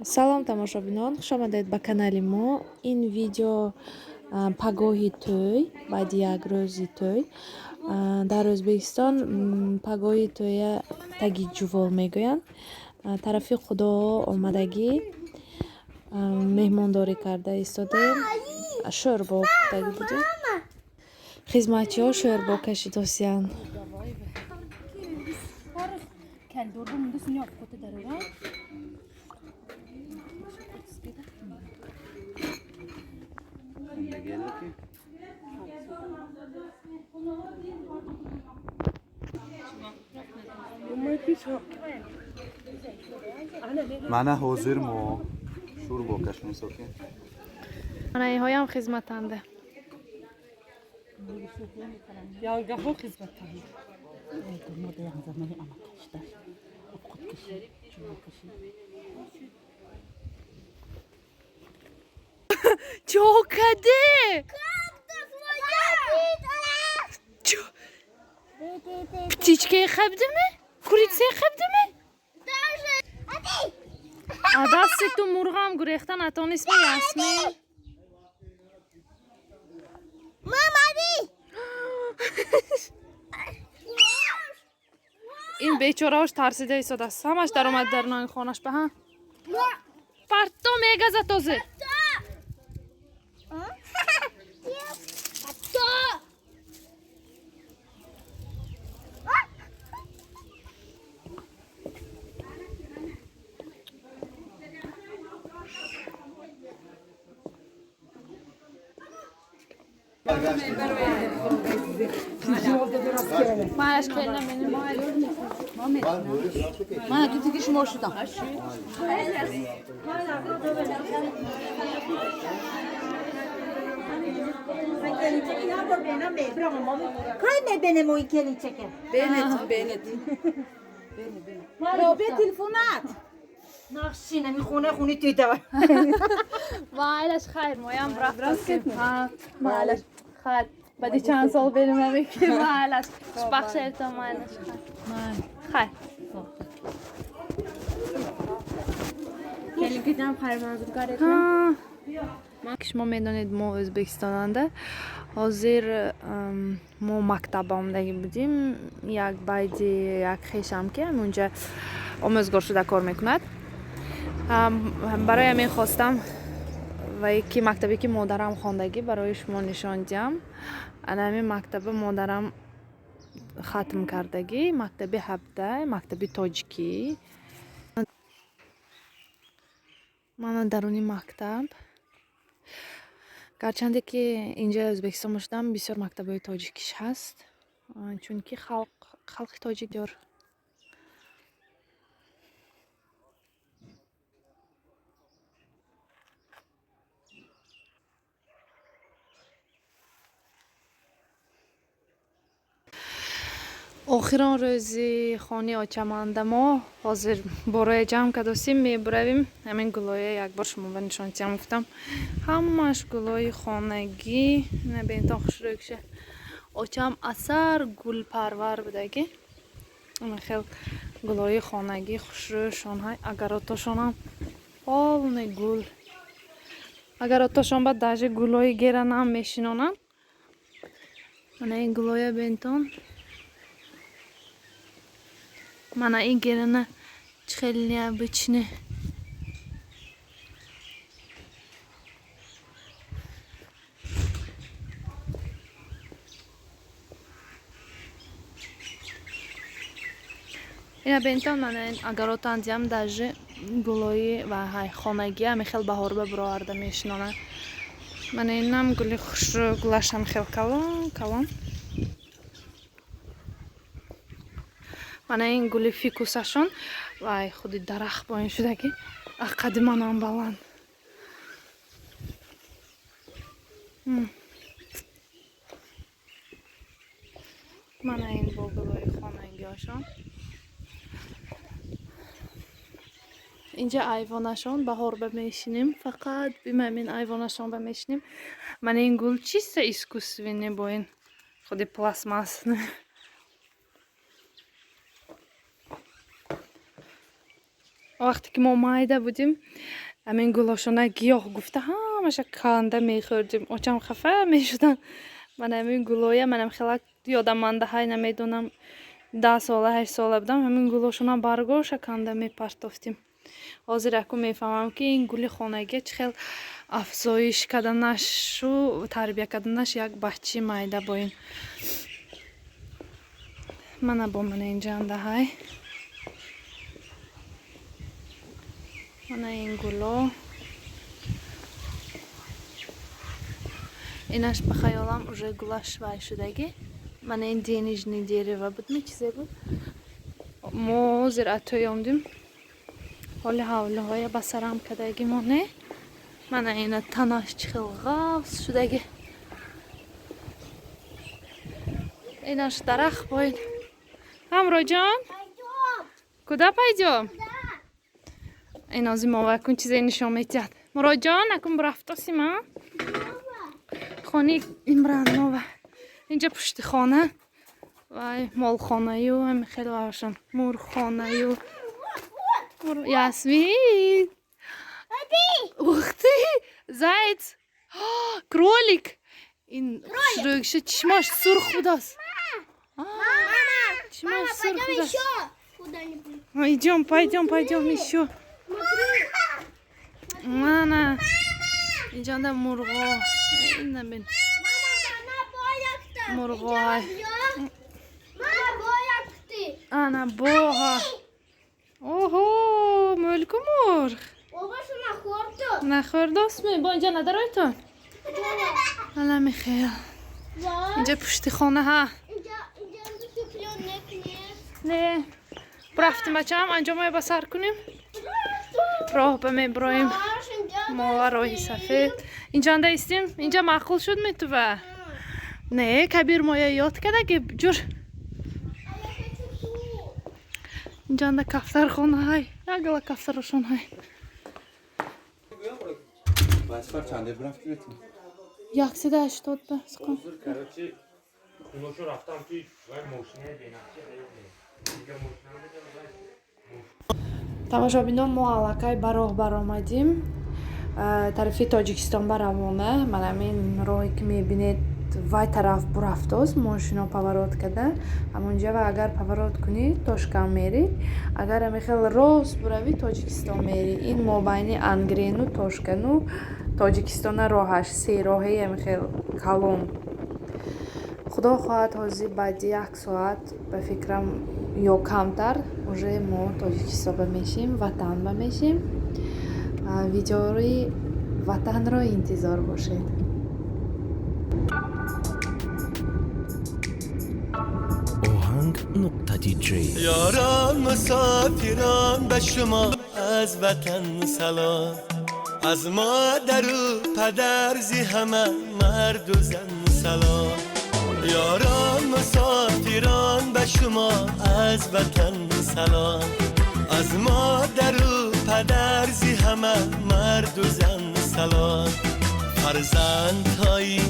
Салом, тамошобинон, хушомадед ба канали мо. Ин видео пагоҳи тӯй, баъди як рӯзи тӯй. Дар Ӯзбекистон пагоҳи тӯя таги ҷувол мегӯянд. Тарафи худо омадагӣ меҳмондорӣ карда истодаем. Шӯрбо пухтагӣ будем. Хизматчиҳо шӯрбо кашидосиянд. Мана ҳозир мо шӯрбо кашем соки. Мана инҳоям хизматанда. Янгаҳо хизматанд. Чо каде? Птичкаи хабдиме? Курицаи хабдиме? А дасти ту мурғам гурехта натонистми, Ясмин? Ин бечораош тарсида истодааст. Ҳамаш даромад дар нои хонаш ба ҳа. Парто мегаза тозе. Мааш келна меним. Мана ту тиги шумо шудам. Бенет, бенет. Бе телефонат. Нақши нами хона хуни туй тава. Маайлаш хайр, моям рафтасем. Маайлаш хайр. Баъди чанд сол берем намеки маайлаш. Хушбахт шавед, маайлаш хайр. Хайр. Шумо медонед, мо ӯзбекистонанда. Ҳозир мо мактаб омадагӣ будем. Як байди як хешам, ки ҳамунҷа омӯзгор шуда кор мекунад. Барои ҳамин хостам ва ки мактабе ки модарам хондагӣ барои шумо нишон диҳам. Ана ҳамин мактаба модарам хатм кардагӣ, мактаби ҳабда, мактаби тоҷикӣ. Мана даруни мактаб. Гарчанде ки инҷа Ӯзбекистон бошадам, бисёр мактабҳои тоҷикиш ҳаст, чунки халқи тоҷик дор. Охирон рӯзи хони очаманда мо ҳозир бороя ҷамъ кардосим, мебуравем. Ҳамин гулоя якбор шумо ба нишон диҳам гуфтам. Ҳамааш гулои хонагӣ. Ина бентон хушрӯйкша. Очам асар гулпарвар будагӣ. Ина хел гулои хонагӣ хушрӯшон ҳай. Агаротошонам полный гул. Агаротошон ба даже гулои геранам мешинонанд. Мана ин гулоя бентон. Мана ин герана чӣ хеле необычный. Ина бентон, мана ин агаротан диям, даже гулои ва ҳай хонагӣ ҳами хел баҳорба буроварда мешинонанд. Мана инам гули хушрӯ, гулашам хел калон калон. Мана ин гули фикусашон вай худи дарахт бо ин шудагӣ, қади манам баланд. Мана ин бо гулои хонагиҳошон. Инҷа айвонашон баҳор ба мешинем, фақат бимамин айвонашон ба мешинем. Мана ин гул чисто искусственный, бо ин худи пластмасс. Вақте ки мо майда будем, ҳамин гулошона гиёҳ гуфта ҳамаша канда мехӯрдем. Очам хафа мешуданд. Ман ҳамин гулоя, манам хелак ёдам мандаҳай, намедонам, 10 сола, 8 сола будам, ҳамин гулошона баргоша канда мепартофтем. Ҳозир аку мефаҳмам, ки ин гули хонагия чӣ хел афзоиш карданашу тарбия карданаш як баччи майда бо ин. Мана бо мана инҷандаҳай, мана ин гуло. Инаш ба хаёлам уже гулаш вай шудагӣ. Мана ин денежный дерево буд, ми чизе буд. Мо ҳозир атои омдим, ҳоли ҳавлиҳоя ба сарам кардагӣ мо не. Мана ина танаш чӣ хел ғафз шудагӣ. Инаш дарахт боин. Ҳамроҷон, куда пойдём? Ин ози мо акун чизе нишон метиҳад. Муроҷон, акун бурафтосима хони Имранова. Инҷа пушти хона вай молхонаю, ҳами хеле ваошон мурғхонаю. Ясмин, ух ты, заяц, кролик. Ин хушрӯгиша, чишмаш сурх будааст, чишмаш сурх будааст. Идем, пойдем, пойдем еще. Мана инҷанда мурғо, ина бин, мурғоҳай. Ана боға. Оҳо, мӯлку мурғ нахӯрдостми. Бо инҷа надаройтон. Ана михел инҷа пушти хонаҳа. Не, рафтим, бачаам, анҷомое ба сар кунем, роҳ ба меброем мо роҳи сафед. Инҷанда истим, инҷа маъқул шуд метува. Не, Кабир моя ёд карда ки ҷур. Инҷанда кафтархонаҳай, як гала кафтарошонҳай. Басфар чанде бурафти бетин? 180 ба. Короче, хуношо рафтам ки вай мошинаи бенақша. Дига мошина медам. Тамошобинон, мо аллакай ба роҳ баромадим, тарафи Тоҷикистон ба равона. Ман ҳамин роҳе ки мебинед, вай тараф бурафтост, мошино поворот карда ҳамонҷа. Ва агар поворот кунӣ, Тошканд мерӣ, агар ҳамин хел рост буравӣ, Тоҷикистон мерӣ. Ин мобайни Ангрену Тошкану Тоҷикистона роҳаш сероҳаи ҳамин хел калон. Худо хоҳад, ҳозир баъди як соат, ба фикрам, ё камтар, уже мо Тоҷикистон ба мешем, ватан ба мешем. Видеои ватанро интизор бошед. Оҳанг нуқта диҷей. یاران مسافران، به شما از وطن سلام. از مادر و پدر زی همه مرد و زن سلام. یاران مسافران، به شما از وطن سلام. از مادر و پدر زی همه مرد و زن سلام. فرزندهای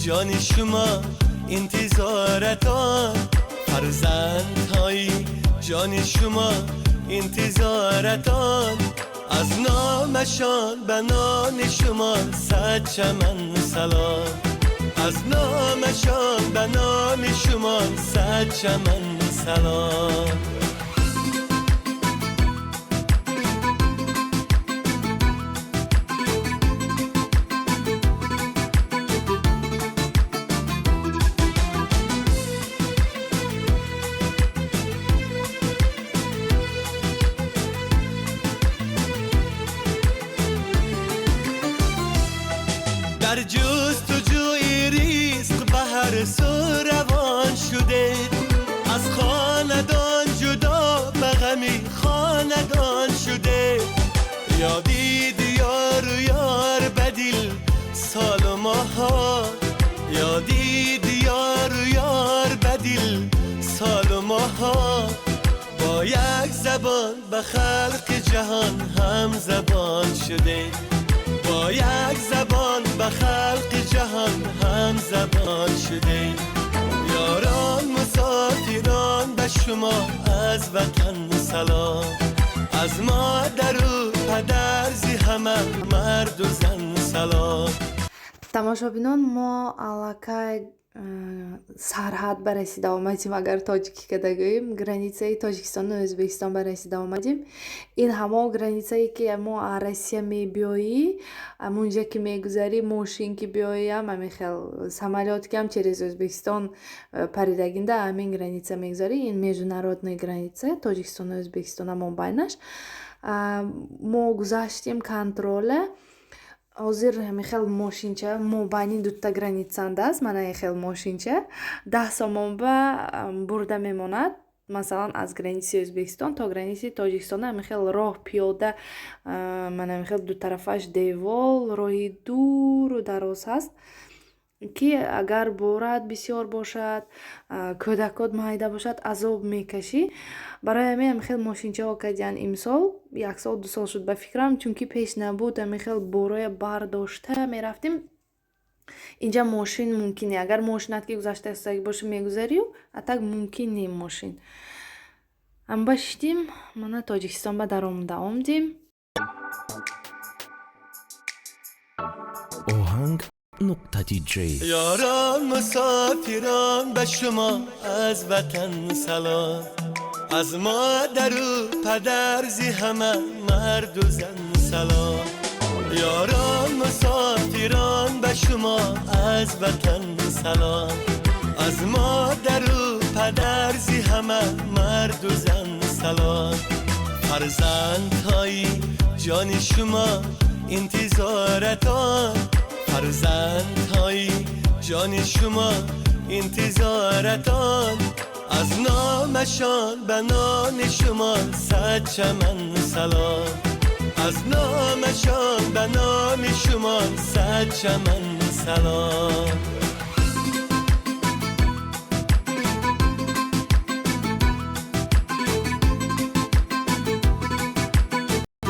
جان شما انتظارتان، فرزندهای جان شما انتظارتان. از نامشان به نام شما صد چمن سلام. از نامشان به نام شما صد چمن سلام. در جستجوی رزق به هر سو روان شده، از خاندان جدا به غمی خاندان شده. یادی دیار و یار بدیل سال و ماها، یادی دیار و یار بدیل سال و ماها. با یک زبان به خلق جهان هم زبان شده، با یک زبان به خلق جهان هم زبان شده. یاران مسافران، به شما از وطن سلام. از مادر Модару падар зи ҳама марду зан салом. Тамошобинон, мо аллакай сарҳад барасида омадем, агар тоҷикӣ када гӯем, границаи Тоҷикистону Ӯзбекистон барасида омадем. Ин ҳамон границае, ки мо аз Россия мебиёӣ, ҳамунҷа ки мегузарӣ, мошин ки биёиам, ҳамин хел самолёт ки ҳам через Ӯзбекистон паридагинда, ҳамин граница мегузарӣ. Ин международная граница Тоҷикистону Ӯзбекистон ҳамон байнаш. Мо гузаштем контроля. Ҳозир ҳамин хел мошинча мобайни дута границанда аст. Мана ин хел мошинча 10 сомон ба бурда мемонад. Масалан, аз границаи Ӯзбекистон то границаи Тоҷикистон ҳамин хел роҳ пиёда, мана ҳамин хел дутарафаш девол, роҳи дуру дароз ҳаст, ки агар борат бисёр бошад, кӯдакот майда бошад, азоб мекашӣ. Барои ҳамин ҳамин хел мошинчаҳо кардиянд имсол, як сол, 2 сол шуд ба фикрам, чунки пеш набуд. Ҳамин хел бороя бардошта мерафтем. Инҷа мошин мумкин не, агар мошинат ки гузашта истодаги бошӣ, мегузарию, а так мумкин не мошин. Ҳамба шидим, мана Тоҷикистон ба даромада омдем. Оҳанг.dj. Ёрон, мусофирон, ба шумо аз ватан салом, аз модару падар зи ҳама марду зан салом. Ёрон, мусофирон, ба шумо аз ватан салом, аз модару падар зи ҳама марду зан салом. Фарзандҳои ҷони шумо интизоратон, фарзандҳои ҷони шумо интизоратон, аз номашон ба номи шумо сад чаман салом, аз номашон ба номи шумо сад чаман салом.